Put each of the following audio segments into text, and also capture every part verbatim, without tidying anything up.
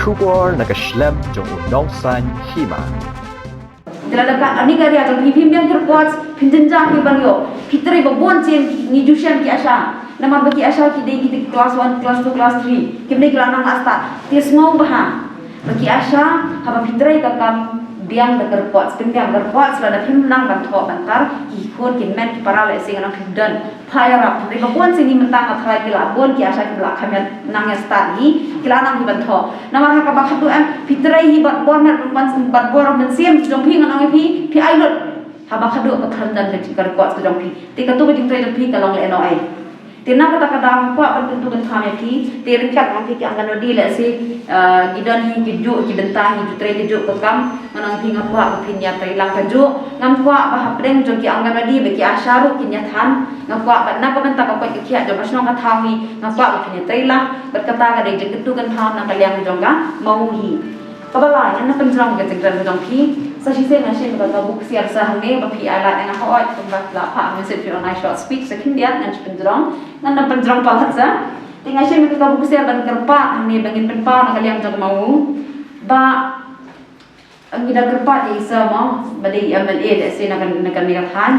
Khubor na ka shlem jong u nongsan hima. Te lada ka ani ka ria jong phi, phim biang ki reports, phin jynjar phi ban ïoh. Phi trei ba bun sien, ngi ju shem ki ASHA. Namar ba ki ASHA ki dei kita ki class one, class two, class three. Kim dei ki la nang la start. Te sngewbha ba ki ASHA, haba phi trei ka kam, biang da ka reports, phin biang da ka reports, lada phim nang ban thoh ban tar, ki khun ki kmie ki para lehse ngan ong phi don. Pha ïarap, hynrei ba bun sien mynta nga tharai ki la bun ki ASHA ki la kham ïa nang ïa start hi, ki la nang hi ban thoh. Namar ha kaba khatduh em, phi trei hi bad bor met, bad bor mynsiem jong phi, ngan ong ïa phi, phi ai lut. Haba khatduh ka thrang don ka records ka jong phi. Te katu ka jingtrei jong phi ka long lehnohei. Te na kata ka daw nga kwah ban kyntu kyntham ïa phi, te ryngkat ngan ong phi ki Anganwadi lehse, eh, ki don hi ki juh ki bynta hi, ju trei ki juh ka kam, ngan ong phi nga kwah ba phin ïa trei lang ka juh, ngam kwah ba hapdeng jong ki Anganwadi ba ki ASHA ruh kin ïa than, nga kwah ba na ka bynta ka koit ka khiah jong ka shnong ka thaw hi, nga kwah ba phin ïa trei lang, bad kata ka dei jingkyntu kyntham na ka liang jong ka Mawu hi. Kaba lai, ngan pynjrong ka jingkren ka jong phi. Sa shisien nga shim ka, ka buk ksiar sa hangne ba phi ai lad ïa nga, hooid, kumba la phah message phi on ai short speech sa khyndiat, ngan pynjrong, ngan pynjrong palat sa. Te nga shim ka, ka buk ksiar ban kyrpad hangne ba ngin pynpaw na ka liang jong ka Mawu. Ba ngi da kyrpad ïa i sir mo, ba dei MLA lehse na ka, na kane ka thaiñ.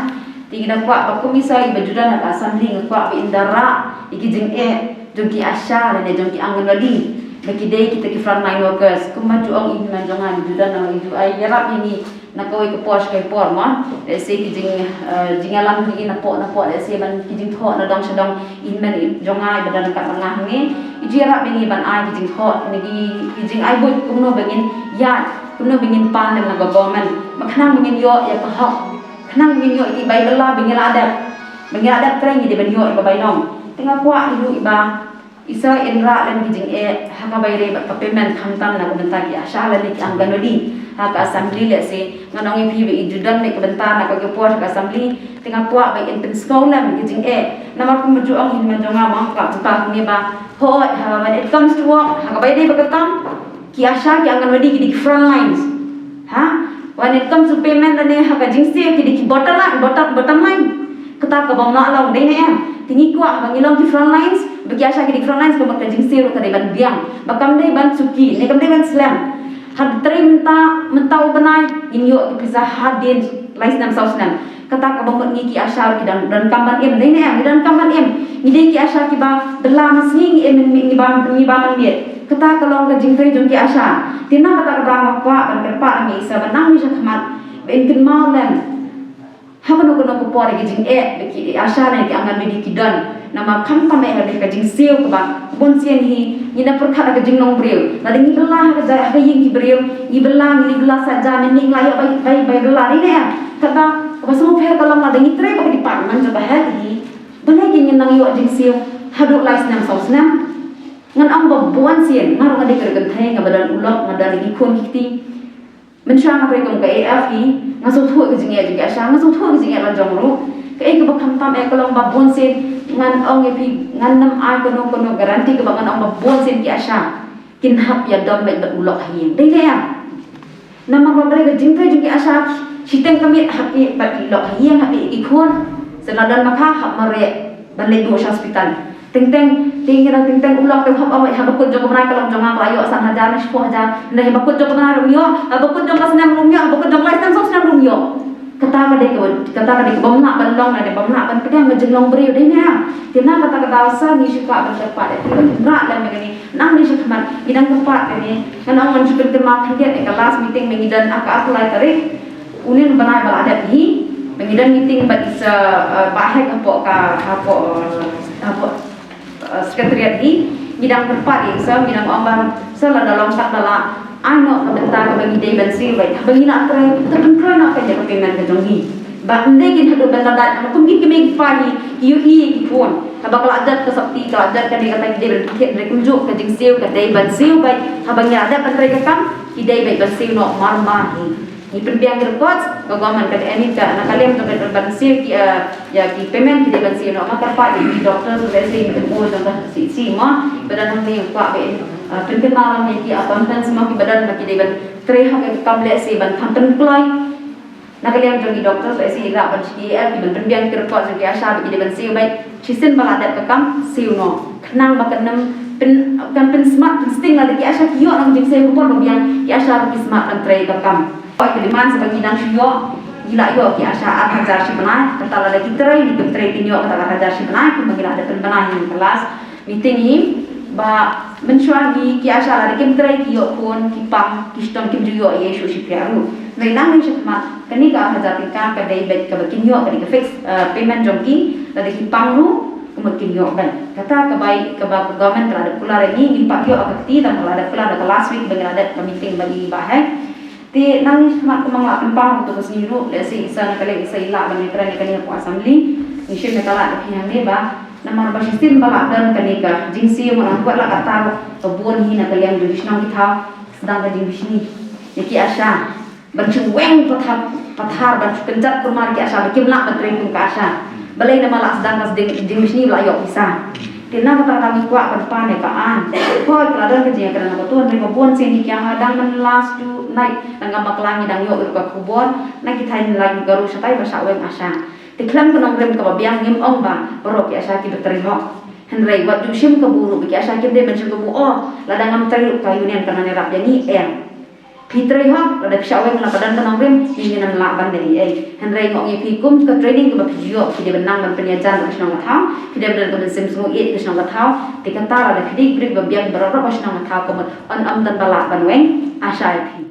Te ngi da kwah ba kum i sir iba ju don ha ka assembly, nga kwah ba in da rah ïa ki jingeh jong ki ASHA lane jong ki Anganwadi, ba ki dei kita ki frontline workers. Kumba ju ong i hynmen jong nga, ju don na, ju ai ïarap ïa ngi na kawei ka por sha kawei por mo. Lehse ki jing, eh, jingïalam jong i napoh napoh, lehse ban ki jingthoh na dong sha dong, i hynmen jong nga iba don ryngkat bad nga hangne, i ju ïarap ïa ngi ban ai ki jingthoh, ne ki, ki jingai buit kumno ba ngin ïaid, kumno ba ngin pan lem na ka government, ba khnang ba ngin ïoh ïa ka hok, khnang ba ngin ïoh ïa ki bai bylla ba ngi la dep, ba ngi la dep trei ngi dei ban ïoh ïa ka bai long. Te nga kwah ïa u iba i sir in rah lem ki jingeh ha kaba ïadei bad ka payment khamtam na ka bynta ki ASHA lane ki Anganwadi ha ka assembly lehse. Ngan ong ïa phi ba i ju don leh ka bynta na ka, ka por ha ka assembly. Te nga kwah ba in pynsngew lem ki jingeh. Namar kumba ju ong i hynmen jong nga mo, ka bynta kumne ba, hooid, ha, when it comes to work, ha kaba ïadei bad ka kam, ki ASHA, ki Anganwadi ki dei ki front lines. Ha? When it comes to payment lane ha ka jingsiew ki dei ki bottom line, bottom, bottom line. Kata ka bym lah long, dei ne em? Te ngi kwah ba ngi long ki front lines, ba ki ASHA ki dei ki front lines, ka mut ka jingsiew ruh ka dei ban biang. Ba kam dei ban suki, ne kam dei ban slem. Haba trei mynta, mynta u bnai, ngin ïoh ki pisa hadien lai snem saw snem. Kata kaba mut ngi ki ASHA ruh ngi don, donkam ban im, dei ne em, ngi donkam ban im. Ngi dei ki ASHA kiba bylla mynsngi, ngi im, ngi, ngi bam, ngi bam mynmiet. Kata ka long ka jingtrei jong ki ASHA. Te na kata ka daw nga kwah ban kyrpad ïa i sir ba nang ïa shakhmat ba in kynmaw lem ha kano kano ka por ïa ki jingeh ba ki ASHA ne ki Anganwadi ki don. Namar khamtam eh ka dei ka jingsiew kaba bun sien hi ngi na pyrkhat ha ka jinglong briew. Lada ngi bylla ha ka jai, ha ka ïing ki briew, ngi bylla, ngi bylla saja, mynne ngi la ïoh bai, bai, bai bylla, dei ne em? Kata kaba sngewpher ka long lada ngi trei bad ka department jong ka health hi, balei ngin nang ïoh jingsiew haduh lai snem saw snem? Ngan ong ba bun sien, nga ruh nga dei ka kynthei, nga ba don u lok, nga don ki khun ki kti. Mynshuwa nga trei kum ka AF hi, nga sngewthuh ka jingeh jong ki ASHA, nga sngewthuh ka jingeh la jong ruh. Kaei kaba khamtam eh ka long ba bun sien, ngan ong ïa phi, ngan nym ai kano kano guarantee kaba ngan ong ba bun sien ki ASHA kin hap ïadom bad u lok ha ïing, dei ne em? Namar ba balei ka jingtrei jong ki ASHA shiteng ka miet hap ïeh bad u lok ha ïing, hap ïeh ki khun. Sa la don makha hap mareh ban leit duh sha hospital. Teng teng, teng teng u lok te hap awai, haba kut jong ka bnai ka long jong nga ka la ïoh san hajar ne shiphew hajar. Hynrei haba kut jong ka bnai ruh ym ïoh, haba kut jong ka snem ruh ym ïoh, haba kut jong ka lai snem saw snem ruh ym ïoh. Kata ka dei ka, kata ka dei ka bym lah ban long, ka dei bym lah ban pdiang ka jinglong briew, dei ne em? Te na kata ka daw sa ngi shu kwah ban kyrpad ïa phi ban rah lem ïa kane. Nang dei shakhmat, ngi dang kyrpad ïa kane. Ngan ong ngan shu pynkynmaw khyndiat ïa ka last meeting ba ngi don ha ka arphew lai tarik. Une u bnai ba la dep hi, ba ngi don meeting bad i sir, eh, Bah Hek hapoh ka, hapoh, eh, hapoh, eh, secretariat hi. Ngi dang kyrpad ïa i sir, ngi dang ong ba sir lada long katba lah, ai noh ka bynta kaba ngi dei ban siew beit. Haba ngi la trei, to pynkroi noh ka ïa ka payment ka jong ngi. Ba ym dei kin haduh ban lait, namar kum ki kmie ki kpa hi ki ïohi ïa ki khun. Haba ka la jot ka sopti, ka la jot kane kata, ngi dei ban pynthied, hynrei kumjuh ka jingsiew ka dei ban siew beit. Haba ngi la dep ban trei ka kam, ki dei beit ban siew noh mar mar hi. Ngi pynbiang ki records, ka government ka dei, I mean, ka, na ka liang ka dei ban siew ki, eh, ïa ki payment ki dei ban siew noh. Nga kyrpad ïa ki doctors, lehse ki M O jong ka C C mo, ba don hangne, nga kwah ba in, eh, pynkynmaw lang ïa ki accountants mo, kiba don ba ki dei ban trei ha ka kam lehse ban kham pynkloi. Na ka liang jong ki doctors lehse i lah ban shu ki, eh, ki ban pynbiang ki records jong ki ASHA ba ki dei ban siew beit. Shisien ba la dep ka kam siew noh. Khnang ba kan ym Kan pynsmat pynsting lada ki ASHA ki ïoh na ka jingsei khubor ba biang, ki ASHA ruh ki smat ban trei ka kam. Ka demand sa ba ngi dang shu ïoh, ngi la ïoh ki ASHA ar hajar shi bnai, kata lada ki trei ne kim trei kin ïoh kata ar hajar shi bnai, kumba ngi la dep pynbna ha ka last meeting hi ba mynshuwa ngi ki ASHA lada kim trei ki ïoh khun ki pang ki shitom kim ju ïoh ïa shuh shi phiah ruh. Ngi nang ngi shu khmat kane ka ar hajar tyngka ka dei beit kaba kin ïoh ka dei ka fix payment jong ki, lada ki pang ruh kumba kin ïoh beit. Kata ka bai kaba ka government ka la dep kular ïa ngi, ngim pat ïoh ka kti tang ka la dep kular da ka last week ba ngi la dep ka meeting ba i Bah Hek. Te nang ngi shu khmat kumba nga la pynpaw ha kato ka sngi ruh, lehse isa na ka liang isa i lah ban ïakren ïa kane hapoh Assembly. Ngi shim ïa ka lad ïa phi hangne ba namar ba shisien ba la don kane ka jingsiew, nga la kwah la katta ruh ka bun hi na ka liang jong ki shnong ki thaw sdang ka jingbishni ïa ki ASHA. Ban shu weng pathar pathar ban shu kynjat kulmar ki ASHA ba kim lah ban trei kum ka ASHA. Balei namar la sdang ka jingbishni ba la ïoh pisa. Te na kata ka daw ngi kwah ban pan ïa ka aiñ. Hooid ka la don ka jingïakren na kato, hynrei ba bun sien ki ïa hadang man last two night nang ka bakla ngi dang ïoh ruh ka khubor na ki thaiñ Laitumkhrah shatai ba shah weng ASHA. Te khlem ka nongrim kaba biang ngim ong ba baroh ki ASHA kiba trei hok. Hynrei wat ju shim kabu ruh ba ki ASHA kim dei ban shim kabu, oh lada ngam trei ruh ka union kan ïarap ïa ngi, em. Phi trei hok, lada phi shah weng la ka don ka nongrim, ngi ngin ym lah ban leh ei ei. Hynrei nga ong ïa phi kum ka training kaba phi ïoh, phi dei ban nang ban pynïajan ka shnong ka thaw, phi dei ban don ka mynsiem sngewbha ïa ka shnong ka thaw. Te kata lada phi dei ki briew ba biang baroh baroh ka shnong ka thaw, ka mut yn ym don ba lah ban weng ASHA ïa phi.